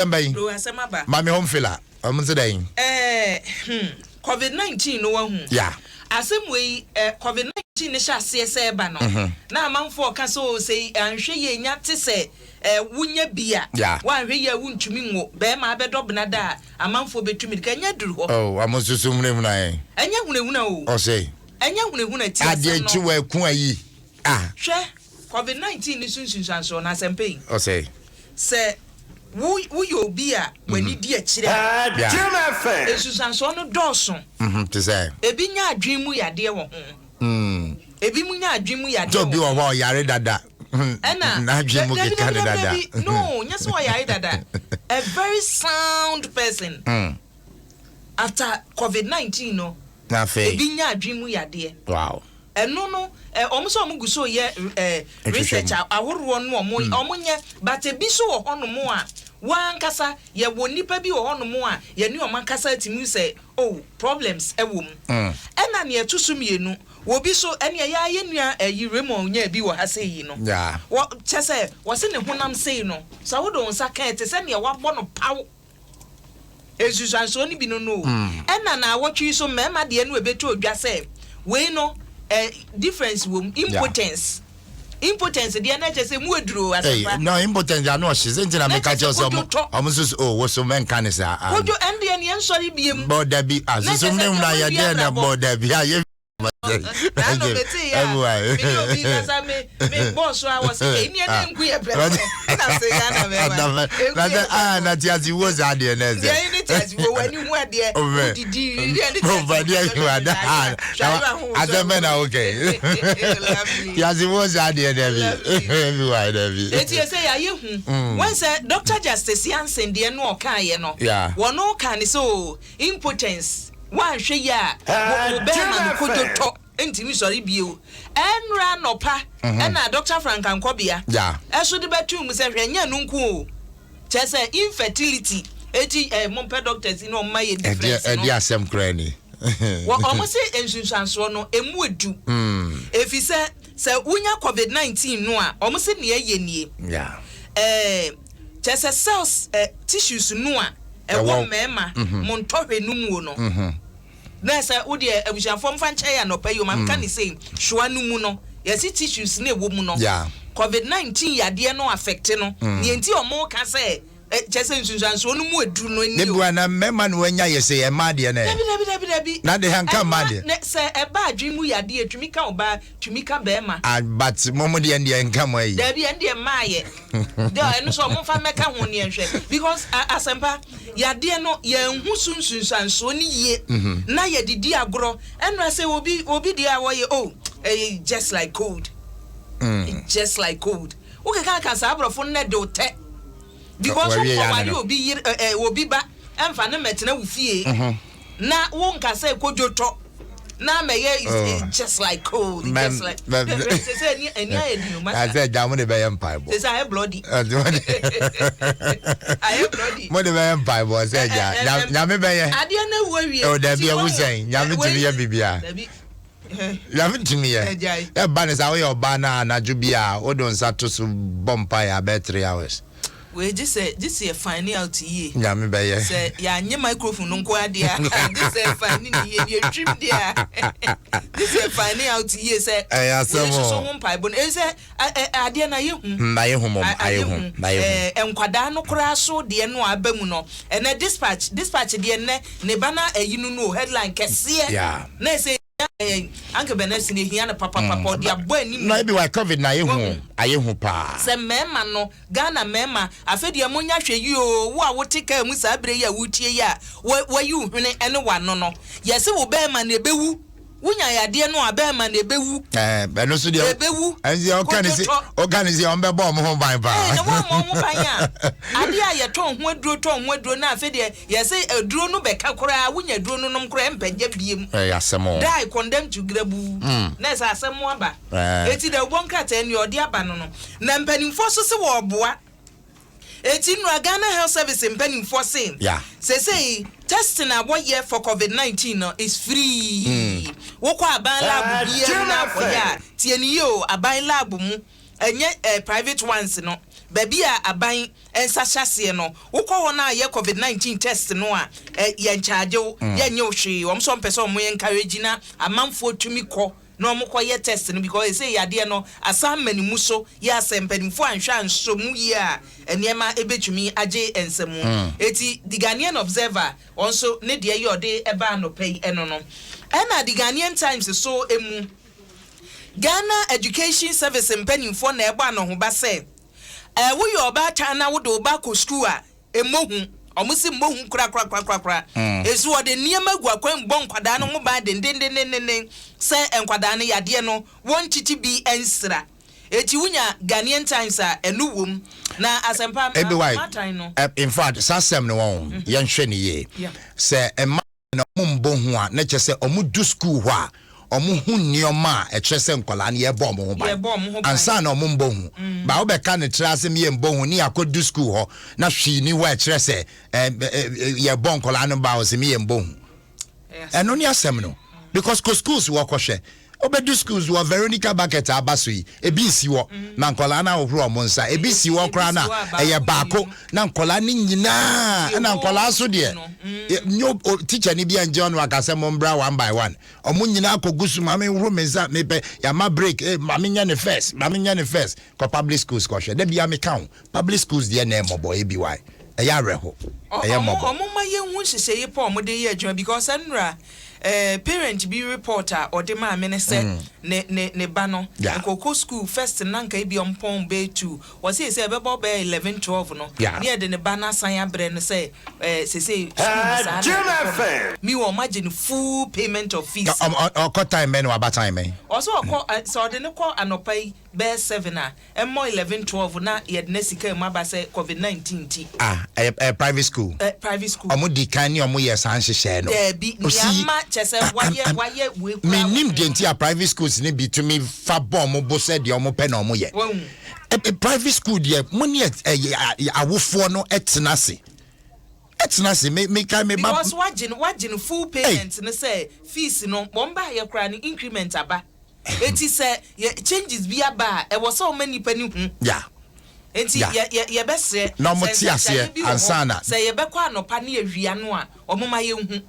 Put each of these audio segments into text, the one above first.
Asɛm bɛn? Bro, asɛm aba. Mame home fila. Ɔmo nse dɛn? Ɛɛ hmm, COVID-19 no wahu. Asɛm wei, COVID-19 no hyɛ aseɛ sɛ ɛba no, na amanfoɔ ɔka sɛ o sɛ anhwɛ yie nya te sɛ wonya bi a, woanhwɛ yie a wontumi nwo, bɛrima abɛdɔ bena da a, amanfoɔ bɛtumi de ka. Ɛnyɛ duru hɔ. Oh, ɔmo nso so hunahuna yɛn. Ɛnyɛ hunahuna o. Ɔsɛ. Ɛnyɛ hunahuna, ti Adeɛ asɛm kyi no. wɔ ɛko ayi. Ah. Hwɛ, COVID-19 no so nsunsuansoɔ no, asɛmpa yi. Ɔsɛ. Sɛ wo woyɛ obi a w'ani di akyire a, Yeah. nsunsuansoɔ no dɔɔso. Te sɛ. Ebi nya adwene mu yadeɛ wɔ ho. Ebi mu nya adwene mu yadeɛ Sɛ obi wɔ wɔ hɔ a ɔyare dada. Ɛna N'adwene mu dabi keka dabi ne dabi dada. dabi, no, nyɛ sɛ ɔyare dada, a very sound person, after COVID-19 no, Na afei. ebi nya adwene mu yadeɛ. Ɛno no ɔmo sɛ ɔmo gu so yɛ Nhwehwɛmu. Research ahoroɔ no, ɔmo nyɛ, but ebi so wɔ hɔnom a wankasa yɛwɔ nipa bi wɔ hɔnom a yɛne ɔmo ankasa atumi sɛ, oh, problems ɛwɔ mu. Ɛna nea ɛto so mmienu, obi so ɛne ɛyɛ ayɛ nua ɛyi Raymond nya bi wɔ ha sɛ yi no, wɔ kyɛ sɛ wɔsi ne honam sei no, sɛ wode wo nsa kan te sɛ nea wabɔ no paw, nsusuansoɔ no bi no o. Ɛna na awɔtwe yi so mmarima deɛ no ebɛtɔ odwa sɛ wei no difference wɔ mu, impotence. Impotence deɛ na kyerɛ sɛ mu aduro, Hey, asɛmpa. No, impotence ano ɔhye sɛ nti na Na meka kyerɛ kyerɛ sɛ sɛ ɔmo kodwo tɔ. ɔmo nso so, oh, wo so mɛnka ne saa. Ah, Kodwo ɛndeɛ neɛ nsɔre biem. Bɔ dabi ah, Na soso kyerɛ sɛ ne mu na deɛ yɛ wɔawie deɛ na abrabɔ. bɔ dabi ah, yɛ Nano mete yɛ a mene obi kasa, me bɔɔ so a wɔ sɛ ɛyi neɛ ne nku yɛ pɛpɛ ɛna sɛ Ghana bɛma ɛnku na yɛ sɛ ah, pɛpɛ. Na te ase wo saa deɛ na ɛsɛ Deɛ yi ne te ase wo w'ani hu adeɛ, wodidi deɛ ne te ase. Ɔba deɛ yi wa da asɛm bɛ na wokɛ te ase wo saa deɛ dabi ebi wa dabi. Eti ɛsɛ yɛayɛ hu wɔn sɛ Dr Justice Yansen deɛ no ɔkaayɛ no, wɔn ka ne sɛ o impotence, wanhwɛ yi a wo bɛrima no kodwo tɔ ntumi sɔre bio. Ɛnura nɔpa ɛna Dr Frank Ankɔbea ɛso de bɛtu mu sɛ hwɛ, nyɛ no nko o, kyerɛ sɛ infertility eti mompɛ doctors yi na ɔmo ma yɛ ɛdeɛ difference no. Ɛdeɛ asɛm koraa ni. Wɔ ɔmo se nsunsuansoɔ no emu edu, efi sɛ wonya COVID-19 no a, ɔmo se nea ɛyɛ nie, kyerɛ sɛ cells, tissues no a ɛwɔ Ɛwɔ- mmarima mo ntɔhwɛ no mu no, na sɛ wodeɛ abusuafoɔ mfa nkyɛn yɛ anɔpa yi o, ma nka ne sei hyoa no mu no, yɛsi tissues no ɛwɔ mu no, COVID-19 yadeɛ no affect no. Nea nti ɔmo ka sɛ kyerɛ sɛ nsunsuansoɔ no mu edu no Ne ni o. bua na mmarima no wanya yɛ sɛ ɛma deɛ no. Dabi, dabi, dabi, dabi. Na de hanka mmaa deɛ. Sɛ ɛba adwene mu yadeɛ, tumi ka ɔbaa, tumi ka bɛrima. Ah, but mo mo deɛ deɛ nka mo ayi. Dabi, ɛn deɛ mmaa yɛ de ɛno sɛ ɔmo nfa mɛka ho neɛ nhwɛ, because asɛmpa yadeɛ no yɛn ho so nsunsuansoɔ ne yie na yɛdidi agorɔ. Ɛnura sɛ obi deɛ a wɔyɛ, oh, ɛyɛ just like cold, just like cold. Wokeka ka saa aborɔfo no de wo tɛ because Wɔwie wokɔ ya ware no. obi yere ɛ ɛ obi ba ɛnfa ne mɛtena wo fie na wo nkasa kodwo tɔ na mɛyɛ Oh. Just like cold, just like sɛ ɛni ayɛ di o masa. Asɛ gya mo de bɛyɛ mpaebɔ. Sɛ ayɛ bloody, ayɛ bloody. Mo de bɛyɛ mpaebɔ sɛ gya Nyame bɛyɛ. Adeɛ no ewu awie. Oh, dabi, Ti ewu wɔn- sɛn? Nyame tumi yɛ biribiara. Dabi. Nyame tumi yɛ. Ɛgyae. Ɛba ne sa woyɛ ɔbaa no a, anadwo bi a wode wo nsa to so bɔ mpaeɛ abɛyɛ 3 hours. Wei gye sɛ yɛ find out yie. Nyame bɛyɛ. Sɛ yɛanye microphone no nko adeɛ a, gye sɛ yɛ find ne yie ne yɛtwim deɛ a, gye sɛ yɛ find out yie sɛ Ɛyɛ asɛm wei soso o. ho mpaebɔ no ɛyɛ sɛ adeɛ no ayɛ hu. Ayɛ hu mom, ayɛ hu, ayɛ hu. Nkwadaa no koraa so deɛ no a aba mu no, ɛnɛ Dispatch deɛ nnɛ ne ba na ɛyi no o, headline kɛseɛ na ɛsɛ anka bɛnɛ si ne ehia no papapapa ɔde abɔ anim. Na ebi wa COVID na ayɛ hu, Wahu. ayɛ hu paa. Sɛ mmarima no, Ghana mmarima, afei deɛ monya hwɛ yi o. Wo a wote kaa mu saa berɛ yi a wotie yi a wayi wo hwene ne w'ano no, yɛse wo bɛrima na ɛbɛwu. Wonya yadeɛ no a, bɛrima na ɛbɛwu. Ɛno so deɛ Ɛbɛwu. Ɛnti ɔka ne se Kodwo tɔ. Ɔka ne se ɔmo bɛbɔ ɔmo ho ban paa. Na wɔn ho ban a, adeɛ a yɛtɔn ho aduro, tɔn ho aduro, na afei deɛ yɛsɛ aduro no bɛka koraa, wonya aduro no nom koraa mpɛgya biem. Ɛyɛ asɛm o. Die condemn to grabu na ɛsɛ asɛm aba. Eti dɛ wobɔ nkrataa ni ɔde aba no, na mpanimfoɔ so sɛ wɔɔboa. Eti nnura Ghana Health Service mpanimfoɔ se sesei testing a wɔyɛ for COVID-19 no is free. Wokɔ aban lab biara mu na akɔyɛ a, tie ne yie o, aban lab mu, ɛnyɛ private ones no. Baabi a aban nsa hyɛ aseɛ no, wokɔ hɔ no a yɛ covid 19 test no a, yɛnkyagye wo, yɛnyɛ wo hwee. Wɔn nso mpɛ sɛ wɔn encourage na amanfoɔ tumi kɔ na wɔn kɔ yɛ test no, because ɛsɛ yadeɛ no asan ma ne mu so yɛ asɛ mpanimfoɔ anhwɛ ansɔ mu yie a, nneɛma ebɛtumi agye nsɛm. Eti The Ghanaian Observer, wɔn nso ne deɛ yɛ ɔde ɛba anɔpɛ yi ɛno no. Ɛna The Ghanaian Times so emu, Ghana Education Service mpanimfoɔ na ɛbɔ anohoba sɛ woyɛ ɔbaatan na wode wo ba kɔ sukuu a, ɛmmɔ ɔmo si mmɔ hu korakorakorakora. Esu wɔde nneɛma gu akwan bɔ nkwadaa no ho ban dendendendenden sɛ nkwadaa no yadeɛ no wɔn titi bi nsira. Eti wunya Ghanaian Times a, ɛno wom na Asɛmpa Ebi wa matan no. In fact, saa asɛm no wɔn yɛnhwɛ ne yie sɛ ɛma na ɔmo mbɔ ho a, na kyerɛ sɛ ɔmo du school hɔ a, ɔmo hu nneɛma a ɛkyerɛ sɛ nkwadaa no yɛbɔ ɔmo ho ban. Yɛbɔ ɔmo ho ban. Ansa na ɔmo mbɔ ho ba, wobɛka ne kyerɛ asɛm yɛ mbɔ ho ne yɛakɔ du school hɔ na hwee ni hɔ a ɛkyerɛ sɛ ɛ ɛ yɛbɔ nkwadaa no ba, ɔsɛ mi yɛ mbɔ ho. Ɛno ne asɛm no, because kɔ schools wɔ kɔhwɛ, wobɛdu schools wɔ Veronica bucket aba so yi, ebi nsi hɔ na nkwadaa no ahohoro ɔmo nsa. Ebi si hɔ koraa na ɛyɛ baako na nkwadaa no nyinaa, ɛna nkwadaa so deɛ nye teacher ni bi a ngye ɔno aka sɛ mo mbra one by one, ɔmo nyinaa kɔ gu so, "Maame, nhoro me nsa, mepɛ yama break, eh, maame nyɛ ne first, maame nyɛ ne first." Kɔ public schools kɔhwɛ. Dabi ya meka ho, public schools deɛ na ɛmɔbɔ ebi wa ɛyɛ awerɛho, ɛyɛ mmɔbɔ. Ɔmo ma yɛn hu nhyehyɛ yi pa ɔmo de yɛ adwuma, because ɛnura parent bi report a ɔde maa me ne sɛ ne ba no nkɔkɔ school first na nka ebi ɔmpɔn bɛyɛ 2, wɔsi sɛ ɛbɛbɔ bɛyɛ 11, 12 no ne yɛde ne ba no asan abrɛ no sɛ sese school no saa na ɛkɔ no mi wɔ ɔmo agye no full payment of fees. Ɔkɔ time bɛn na waba time bɛn? Ɔsɛ ɔkɔ sɛ ɔde ne kɔ anɔpa yi bɛyɛ 7 a, ɛmmɔ 11, 12 na yɛde ne sika mu aba sɛ COVID 19 ti. Ah, ɛyɛ private school? Private school. Ɔmo di kan ne ɔmo yɛ saa nhyehyɛ no? Daabi, nea ama kyɛ sɛ wayɛ wei kura. Menim deɛ nti a private schools ne bi tumi fa bɔ ɔmo bo sɛ deɛ ɔmo pɛ na ɔmo yɛ. Wahu. Private school deɛ, mo ne awofoɔ no ɛtena ase, ɛtena ase. Me ka me ba because wagye no full payment no sɛ fees no wɔn ba yɛ koraa no, increment aba, eti sɛ yɛ changes bi aba a, ɛwɔ sɛ ɔma nipa ni hu. Nti yɛ yɛbɛsrɛ Na ɔmo sɛ te aseɛ nsakyerɛeɛ bi wɔ hɔ, ansa na- sɛ yɛbɛkɔ anɔpa ne awia no a, ɔmo ma yɛn hu,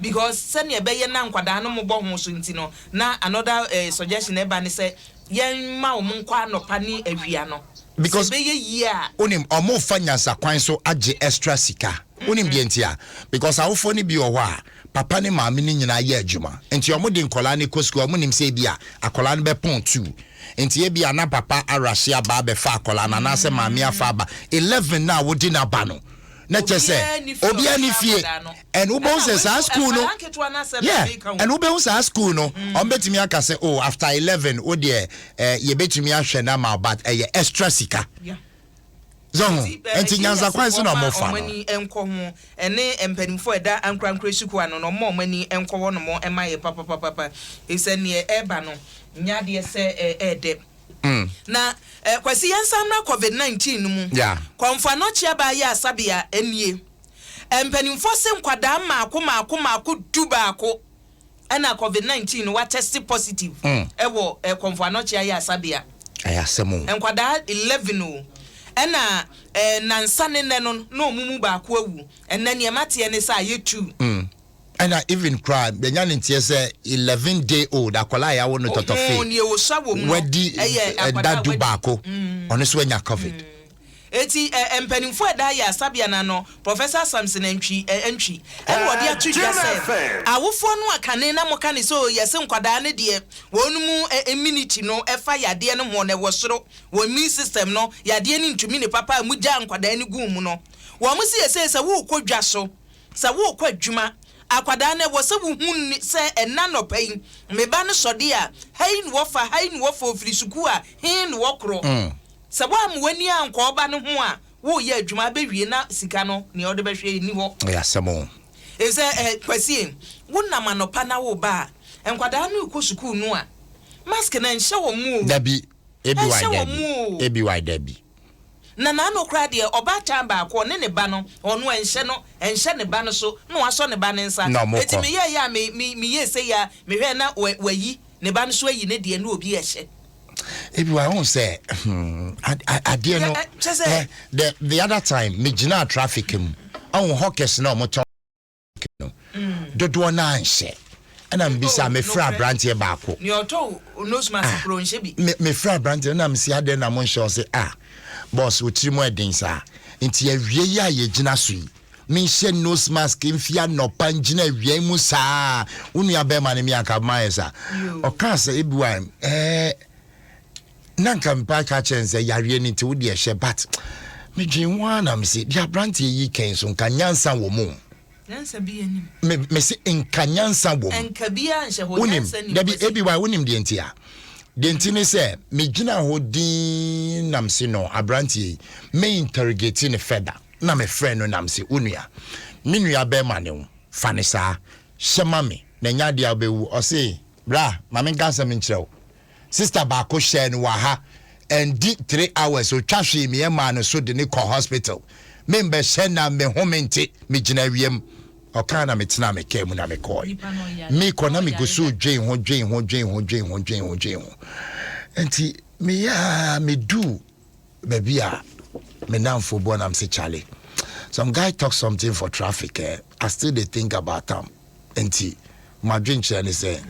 because sɛnea ɛbɛyɛ na nkwadaa no mo bɔ ho so nti no, na another suggestion ɛba ne sɛ yɛn ma ɔmo nkɔ anɔpa ne awia no Because sɛ ɛbɛyɛ yie a. Wonim ɔmo fa nyansakwan so agye extra sika. Wonim deɛ nti a? Because awofoɔ no bi wɔ hɔ a, papa ne maame no nyinaa yɛ adwuma, nti ɔmo de nkɔlaa no kɔ sukuu, ɔmo nim sɛ ebi a akɔlaa no bɛpɔn 2, nti ebi a na papa arahye aba abɛfa akɔlaa no anaasɛ maame afa aba 11 na wode n'aba no na kyɛ sɛ Obiara ni fie. Obiara ni ɔbɛfa fie. akwadaa no. And wobɛhu Ɛna sɛ saa wei school no nkwadaa nketewa no asɛm yeah na meka wo. And wobɛhu saa school no, ɔmo bɛtumi aka sɛ, "Oh, after 11 wo deɛ, yɛbɛtumi ahwɛ no ama wo," but ɛyɛ extra sika. So ho Nti nti nyansakwan so na ɔmo fa ɔmo no. ani nkɔ ho, ɛne mpanimfoɔ a ɛda ankorankora sukuu ano no, ɔmo ani nkɔ hɔ nom ɛma yɛ papapapapa, efisɛ neɛ ɛreba no nyɛ adeɛ sɛ ɛɛdɛ. Na Kwasi, yɛnsa mmra COVID 19 no mu. Kɔmfo Anɔkye aba ayɛ asabea nie, mpanimfoɔ se nkwadaa mmaako mmaako mmaako 11 ɛna COVID 19 no watest positive ɛwɔ Kɔmfo Anɔkye ayɛ asabea. Ɛyɛ asɛm o. Nkwadaa 11 o, ɛna nansa ne nɛ no na ɔmo mu baako awu. Ɛnɛ nneɛma teɛ ne sɛ ayɛ two. Ɛna even koraa bɛnya ne nteɛ sɛ 11 day old akwadaa a yɛawo no tɔtɔfe Ohun nea osua wɔ mu no wadi ɛyɛ akwadaa ɛda a du wadi baako, ɔno nso anya COVID. Eti mpanimfoɔ a ɛda ayɛ asabea na no, Professor Samson Antwi ɛna wɔde ato dwa sɛ awofoɔ no akane na moka ne sɛ o yɛse nkwadaa no deɛ, wɔn mu immunity no ɛfa yadeɛ no ho na ɛwɔ soro, wɔn immune system no, yadeɛ no ntumi ne papa a mugya nkwadaa no gu mu no. Wɔn mo si yɛsɛ sɛ wokɔ dwa so, sɛ wokɔ adwuma, akwadaa no ɛwɔ sɛ wohu ni sɛ ɛna nɔpa yi me ba no sɔde a, ha yi na wɔfa, ha yi na wɔfa, ofiri sukuu a, he na wɔkorɔ. Sɛ woamma w'ani ankɔ ɔba no ho a, woyɛ adwuma bɛwie na sika no nea ɔde bɛhwɛ ni hɔ. Ɛyɛ asɛm o. Ɛsɛ Kwasie, wonam anɔpa na woba a, nkwadaa no rekɔ sukuu no a, mask no ɛnhyɛ wɔn mu o. Dabi, ebi wa. Ɛnhyɛ wɔn Dabi. mu o. Ebi wa, dabi. Na n'ano koraa deɛ, ɔbaatan baako ɔne ne ba no, ɔno ɛnhyɛ no, ɛnhyɛ ne ba no so na wasɔ ne ba ne nsa. Na ɔmo eti kɔ. Meyɛ yɛ a me me meyɛ sɛ yɛ a, mehwɛ na wayi ne ba no so, ayi ne deɛ na obi ɛhyɛ. Ebi wa ohun sɛ adeɛ no the other time me gyina traffic mu, ɔhun hawkers na ɔmo tɔn no dodoɔ naa nhyɛ, ɛna mbisa mefrɛ aberanteɛ baako. Nea ɔtɔ nose mask kuro nhyɛ bi. Mefrɛ aberanteɛ na mesi adeɛ na mo nhyɛ? Ɔsɛ, "Ah boss, otiri mu ɛden saa, nti awie yi a yɛgyina so yi, menhyɛ nose mask mfi anɔpa ngyina awia mu saa?" Wo nua bɛrima no mi anka mayɛ saa. Ɔkaa sɛ ebi wa na nka mpa ka kyerɛ sɛ yareɛ no nti wode ɛhyɛ, but medwen ho a na mese deɛ aberanteɛ yi kɛn so nka nyansa wɔ mu. Nyansa bi anim. Me mese nka nyansa wɔ mu. Nka bi a nhyɛ hɔ. Wonim nyansa nim. Dabi. Kwasi. Ebi wa wonim deɛ nti a deɛ nti ne sɛ megyina hɔ din nam se no aberanteɛ yi me interrogate ne further, na mefrɛ no nam se, "Wo nua, me nua bɛrima ne wo fa ne saa hyɛ ma me na ɛnyɛ adeɛ a wobɛwu." Ɔse, "Bra, ma menka asɛm nkyerɛ wo. Sister baako hyɛɛ no wɔ ha, ɛndi 3 hours otwa hwee meɛ maa no so de ne kɔ hospital. Membɛhyɛ na me ho mente, megyina awiam." Ɔkaa na metena me kaa mu na mekɔe. Nipa no ɔyare. Mekɔ na megu so Ɔyare. Dwen ho, dwen ho, dwen ho, dwen ho, dwen ho, dwen ho, nti meyɛ a medu baabi a me namfo bɔ nam sɛ, "Charlie, some guy talk something for traffic, eh? I still dey think about am." Nti madwenkyerɛ ne sɛ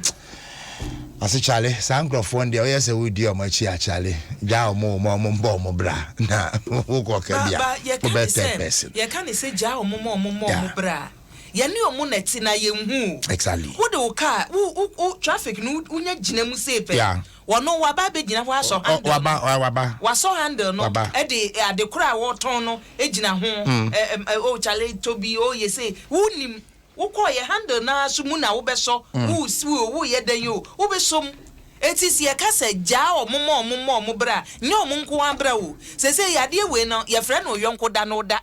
ase, "Charlie, saa nkurɔfoɔ no deɛ, ɔyɛ sɛ wodi ɔmo akyi a, Charlie, gyaa ɔmo ɔmo ɔmo mbɔ ɔmo bra na wokɔ ka bi Ba a ba yɛka ne wobɛ third sɛ person." Yɛka ne sɛ gyaa ɔmo ma ɔmo ma ɔmo bra a, yɛne ɔmo na ɛte na yɛnhu o. Wode wo kaa wo traffic no, wonya gyina mu sei pɛ, wɔno waba abɛgyina hɔ asɔ handle waba no. Waba. Wasɔ handle no. Waba. Ɛde ade koro a wɔtɔn no gyina ho. Ɛ ɛ o chale, tobi o, yɛ sei, wonim wokɔɔ yɛ handle naa so mu na wobɛsɔ. Wosi o, woyɛ dɛn o, wobɛsɔ mu. Eti si yɛka sɛ gyaa ɔmo ma ɔmo ma ɔmo bra, nyɛ ɔmo nko ara bra o. Sese yadeɛ wei no, yɛfrɛ no yɔnko da no da.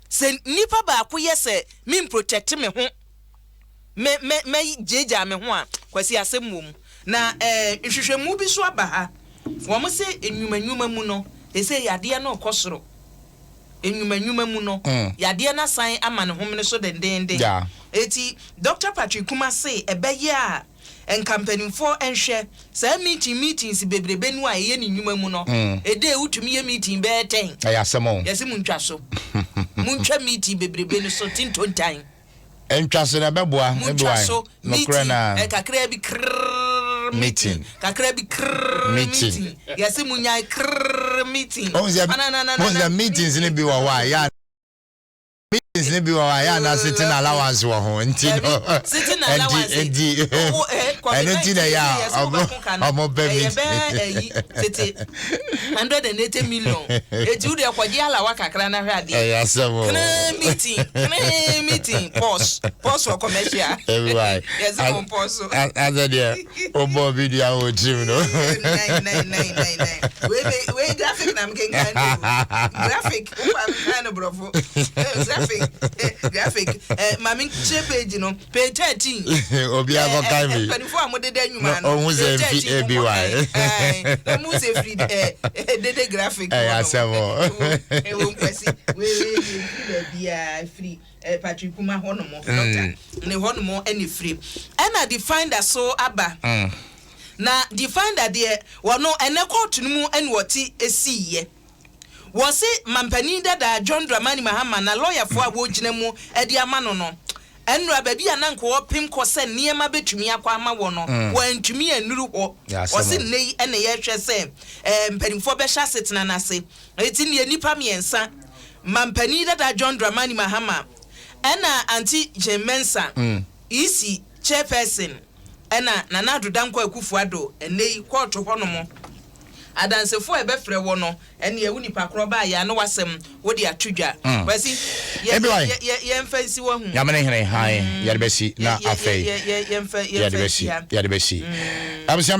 Sɛ nipa baako yɛ sɛ mi protect me ho, mɛ mɛ mɛ gyegya me ho a, Kwasi, asɛm wɔ mu. Na nhwehwɛmu bi so aba ha, wɔn sɛ nnwuma nnwuma mu no, sese yadeɛ no kɔ soro. Nnwuma nnwuma mu no, yadeɛ no asan ama ne homene so dendenden. Eti Dr Patrick Kumase, ɛbɛyɛ a nka mpanimfoɔ nhwɛ saa meeting meetings bebrebe no a ɛyɛ ne nnwuma mu no. Ɛde wotumi yɛ meeting bɛyɛ 10. Ɛyɛ asɛm o. Yɛsɛ mu ntwa so, muntwa meeting bebrebe no so tintontan. Ntwa so na ɛbɛboa. Muntwa so. Nokorɛ. Meeting Na kakra bi krrrr. Meeting. Meeting kakra bi krrrr. Meeting. Meeting, yɛsɛ munyae krrrr meeting. Ohun sɛ Ananana. ohun sɛ meetings ni bi wɔ hɔ a yɛ a meetings ni bi wɔ hɔ a yɛ a na sitting allowance wɔ ho, nti no Dabi, sitting allowance. Nti Owó, ɛno nti na ɛyɛ a ɔmo pɛ ɛyɛ meeting. Bɛɛ ɛyi tete 180 million, eti wo deɛ kɔgye alawa kakra na hwɛ adeɛ. Ɛyɛ asɛm o. Kene meeting, kene meeting, pause, pause for commercial. Everywhere. Yɛsɛ mo pause so. Asɛ deɛ wobɔ video a wɔ tirim no. Nine nine nine nine nine. Wei graphic na mkenkan no o. Graphic wofa mkenkan no borɔfo. Graphic, maame nkyerɛ page no, page 13. Obiara kɔkan bi. Mpanimfoɔ a modeda nnwuma No, no, ohun sɛ page mfi 13. ABY. Monkɔkan. Na mu sɛ firi dede graphic. Ɛyɛ asɛm o. Ɛwɔ nkwasi wei wei firi baabiara, firi Patrick Kuma hɔnom, doctor ne hɔnom ɛna firi, ɛna Defender so aba. Na Defender deɛ, wɔno ɛnɛ kɔɔto no mu ɛna wɔte esiiɛ. Wɔse mampanin dada John Dramani Mahama na lɔyafoɔ a wɔgyina mu ɛde ama no, ɛnura baabi a na nka wɔpem kɔ sɛ nneɛma bɛtumi akɔ ama wɔ no, wɔantumi annuru hɔ. Yɛ asɛm Wɔse o. nnɛ yi ɛna yɛhwɛ sɛ mpanimfoɔ bɛhyɛ asetena n'ase. Eti nea nipa mmiɛnsa, mampanin dada John Dramani Mahama, ɛna Auntie Jean Mensa, EC chairperson, ɛna Nana Addo Dankwa Akufo Addo. Ɛnɛ yi kɔɔto hɔnom, adansefoɔ a ɛbɛfrɛ wɔ no, ɛne ɛwo nipa korɔ baa yɛ ano wasɛm wode ato dwa. Kwasi, Ebi wa yi. yɛmfa nsi wɔ ho. Nyamene hene han yɛde bɛsi na afei yɛmfa yɛde yɛmfa bɛsi nsi ha. Yɛde bɛsi abusua.